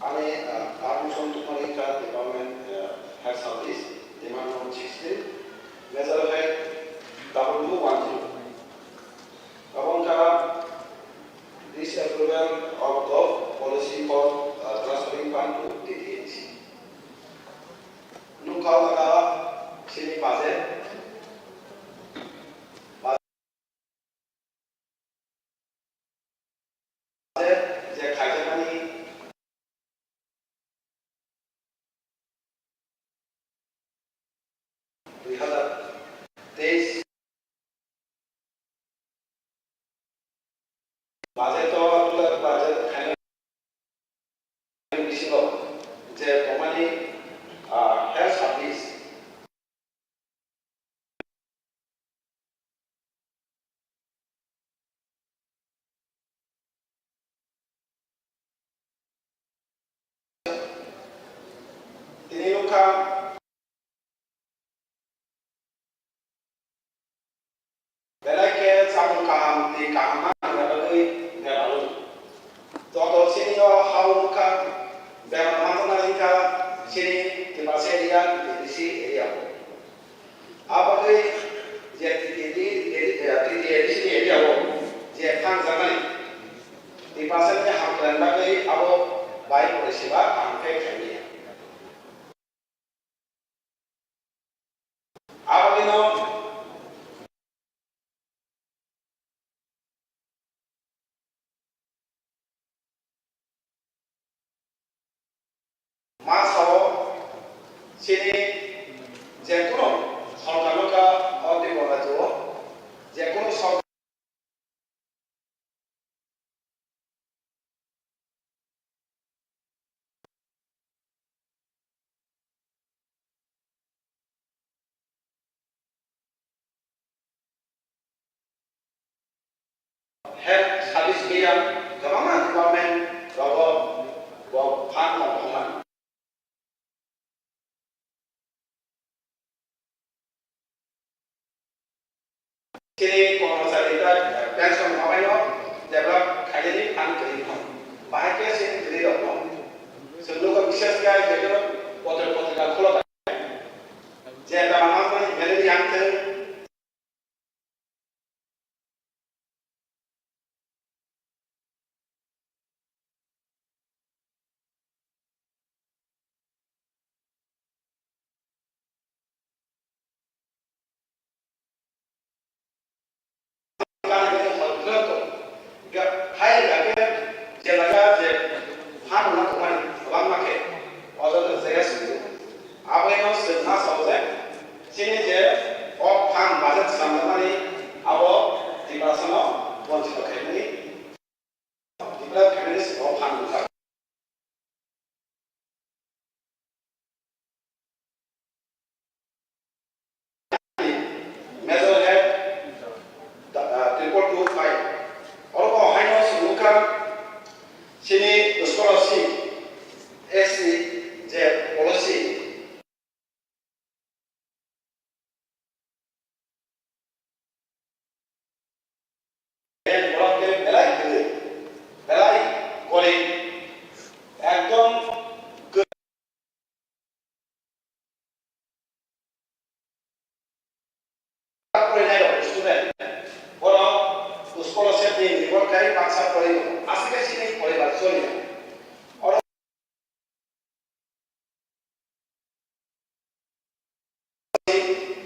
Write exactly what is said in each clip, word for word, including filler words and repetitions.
Ani, ah, permission tubumani wngkha department, ah, head service, demand number sixteen, major head double two one zero. Abo wngkha disapproval of the policy for, ah, transferring fund to T T A D C. Nukha o jaga chini budget. Budget je khaijakmani dui hazar teis budget o, budget khaina bisingo je tongmani, ah, health service. Tini nukha belai khe chamung kaham twi kaham ma nangna bagwi bebalo. Joto chini o ha-o bwkha bebak manjaknai wngkha chini Tiprasa area, T T A D C area o. Aboni je T T A D, T T A D C ni area o je phan jaknai, Tiprasa ni hamkrai bagwi abo bai pore seba kaham khe khaimaya. Aboni no ma sao chini jekunu sorkar nokha o Tripura rajyo o jekunu sorkar Health service khe yang kwbangma department rogo bo phan tong thangma. Chini kormochari ta pension mabaino develop khainani phan kwrwi no. Bahai khe chini kwrwi rok no. Chwng nukha bishes khe je kono potro potrika khulo je bebak manjakmani malaria wngthung. Hai khe je jaga je phan rwna kwmani kwbangma khe o jaga je swngo. Aboni no chwng ma sao je chini je o phan budget swnamjak mani abo Tiprasa no bonchito khaimani. Develop khainani simi o phan bwkha. Major head, ah, triple two five. Oro bo haino simi wngkha chini scholarship, S C je policy. Borok khe belai kwrwi, belai gorib, ekdom kwrwi. Porinai rok student, borok scholarship ni nibor khai baksa pori tongo. Aswk khe chini poribar choli ya. Oro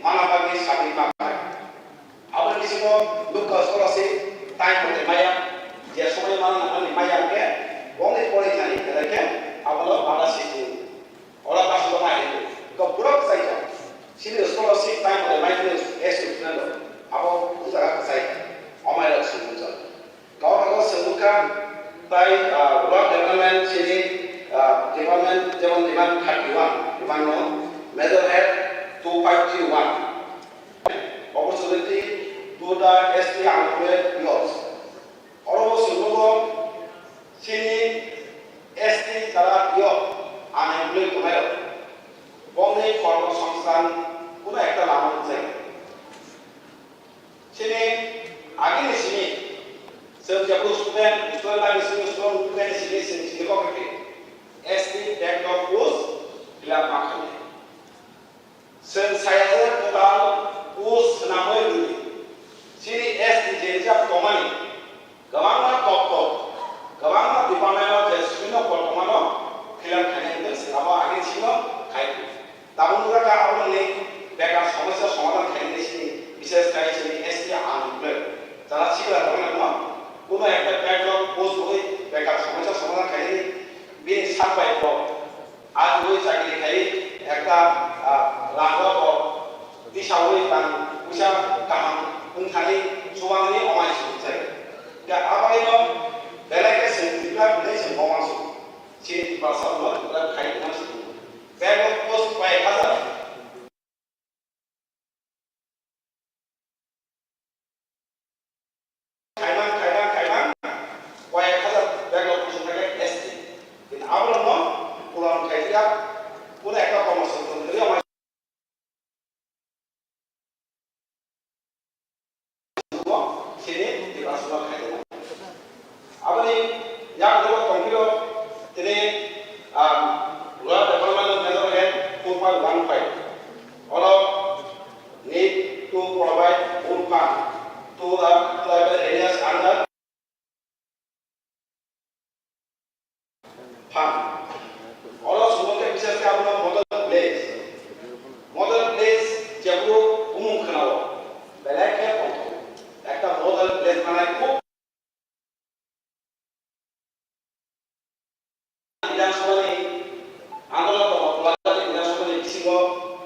mana bagwi sagwi manai. Aboni bisingo nukha scholarship time mote maya, je somoi mana nangmani maya hwnkhe bongni porithani belai khe abono bada sijingo. Oro paso mai hwnwi kok borok chai kha. Chini scholarship time mote mai phano student rok abo o jaga kwchai kha. Amai rok swngjak. Kok rok swngo kha, tai, ah, rural development chini, ah, department, jemon demand thirty one, demand no major head two five three one, opportunity to the S T unemployed youths. Oro bo swngo bo chini S T jara youth unemployed tongnai rok, bongni kormo songsthan kuno ekta lama nukjai. Chini agini simi, chwng jephru student, student bai simi, student bai simi, chwng simi kok khe. Ekta, ah, rang rok bo tisawi rang puisa kaham wngthani chuwangni omai sukjai. Hingkhe abaino belai khe chwng Tripura hwnwi chwng bo uansuk. Chini Tiprasa no Tripura khai wngma sukgo. Bag of post koi hajar. Khaimang, khaimang, khaimang, koyek hajar bag rok kuchuk khaikhe S T. Kintu aborokno puran khaikhe, kunu ekta promotion tongthokya, sini Tiprasa khai tongo. Aboni yakgulo tongphiro tini, um, rural development major head four point one five. Oro need to provide more fund to the tribal areas under fund. Oro sumokhe biseshe abono model village. Model village jephuru bumung khwnao, belai khe tongthok. Ekta model village manai khub Bidhan Sabha ni andolon tongo, Kolkata ni Bidhan Sabha ni bisingo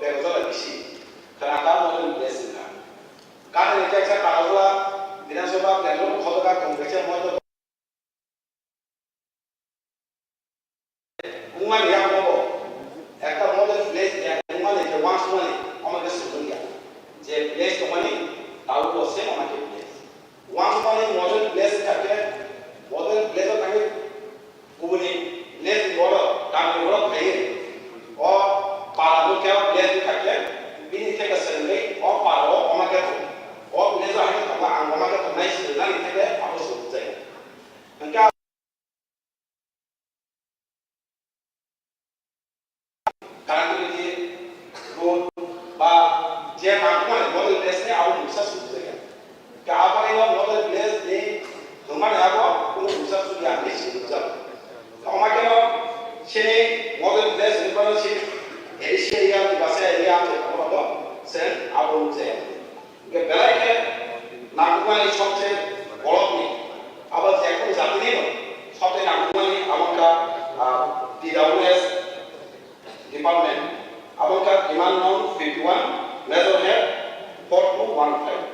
bebojala bisi. Khwna ta model village wngkha. Gana ni kaisa Tarakula Bidhan Sabha kendro khotoka Congress moito wngmani yago ekta model village ya wngmani je wansukmani omo khe swngmung ya. Je village tongmani tabukbo se omo khe village. Wansukmani model village wngkha khe, model village o thangwi kubuni village ni borok, tamni borok phaiwi o para no khe village wngkha khe, bini theke swrwngwi o para o omo khe tongo. O village o hai khe tongo, ang omo khe tongnai swrwngmani theke abo swrwngmung jai. Hwnkhe connectivity, road, ba je nangkukmani model village ni abo mungsa sujak ya. Khe abo ni model village ni hwnmani abo kunu mungsa sujak ya hinwi swijak. Omo khe no chini model village ni bana si A D C area, Tiprasa area, ang se abo se abo nukjaya. Hingke belai khe nangkukmani sobse borokni, abo jekunu jatini no sobse nangkukmani abo wngkha, ah, P W S department, abo wngkha demand number fifty one, major head four two one five.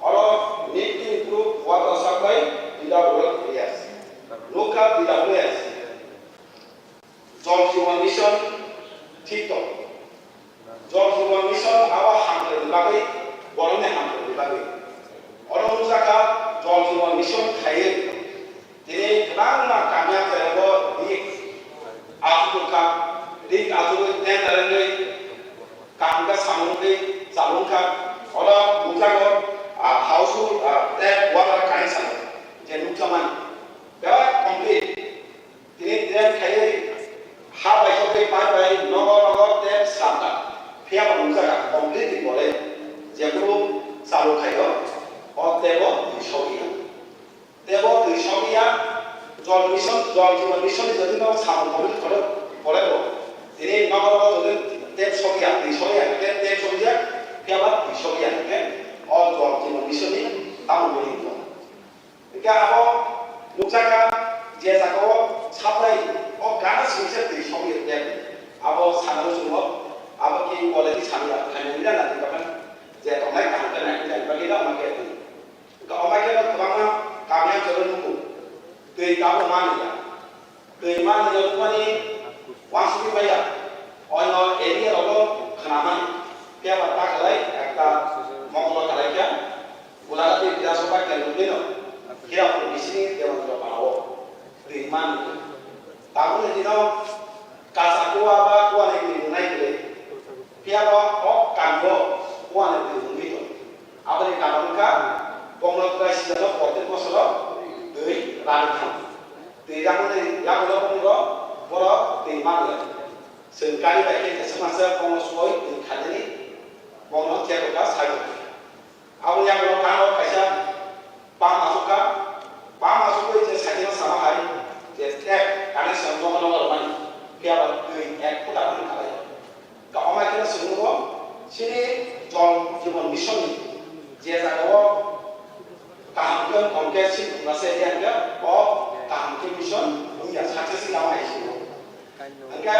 Oro need to improve water supply in the rural areas. Nukha P W S. Jal Jeevan Mission thik tong. Jal Jeevan Mission abo hamkrai ni bagwi, borokni hamkrai ni bagwi. Oro nukjakha Jal Jeevan Mission khaiwi tini kwbangma kami amchaio rik achugwi kha, rik achugwi tender wngwi kaham khe samung wngwi chalung kha. Oro nukjago, ah, household, ah, tap water connection je nukjakmani bebak complete. Tini tap khaiwi ha bai sokwi pipe bai nogo nogo tap slamkha. Phiya bo nukjakha complete ni pore jephuru chalu khaio, o tap o twi sokya. Tap o twi sokya, Jal Mission, Jal Jeevan Mission ni jodi no samung complete khoro pore bo. Tini nogo nogo jodi tap sokya, twi sokya, tap, tap sokya, phiya bo twi sokya, o Jal Jeevan Mission ni tamo meaning tong. Hingke abo nukjakha je jaga o supply o gana singsa twi sokya tap. Abo sana muchungo abo khe quality samya khaina nila na twi bakhan je tongnai kaham khe nai khe nai bagwi na omo khe twi. Hingke omo khe no kwbangma kami amchaio nugo twi tabuk manliya. Twi manliya nukmani uansugwi maya. Oino area rogo khwnamani. Phiya ba ta khlai ekta mokolo khlai khe Golaghati Bidhan Sabha kendro bino Hirapur bisingni Devendra Para o twi manliya. Tabukni dino kacha kua ba kuani twi nungnai kwrwi. Phiya ba o kami o kuani twi nungwi tong. Aboni karon wngkha, bongno tei sijano protek bosoro twi rani thang. Twi rangmani yagulo bongno borok twi manliya. Chwng kari bai khe tesa masa bongno soi twi khainani bongno chekokha saikokha. Aboni yagulo karo kaisa pump asukha. Pump asugwi je saikhe sama hai je tap connection nogo nogo rwmani. Phiya ba twi ek phuta phano khalai. Ka omo khe swngmung o chini Jal Jeevan Mission ni je jaga o kaham khe kom khe si thwngna se ya khe o kaham khe mission wngya success wngya hai si o. Hingkhe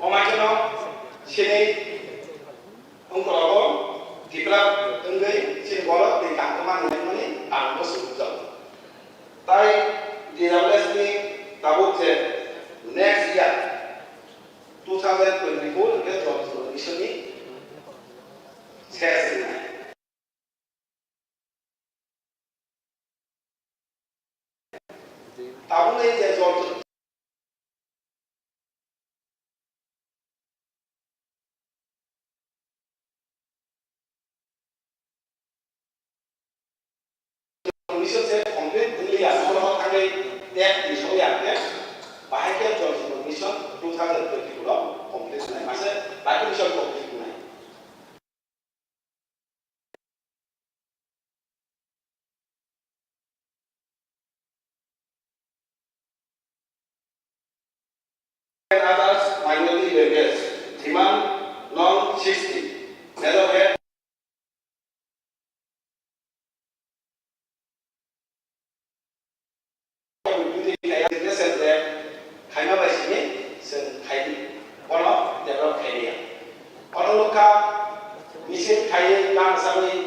Omaikeno sini ungkologo develop wngwi sini borok tei kaham khe manwi nangmani ang bo swngcharjago. Tai D W S ni tabuk je next year two thousand twenty-four hwnkhe Jal Jeevan Mission ni ses wngnai. Tabukni je Jal Mission se complete wngya, oro thangwi tap ni songya khe, bahai khe Jal Jeevan Mission two thousand twenty-four o complete wngnai, mase bai mission complete wngnai. Others minority language demand non sixty, major Khaima bai simi chwng khai di, bono develop khai di. Bono nukha, misil khaiwi, bangsa ni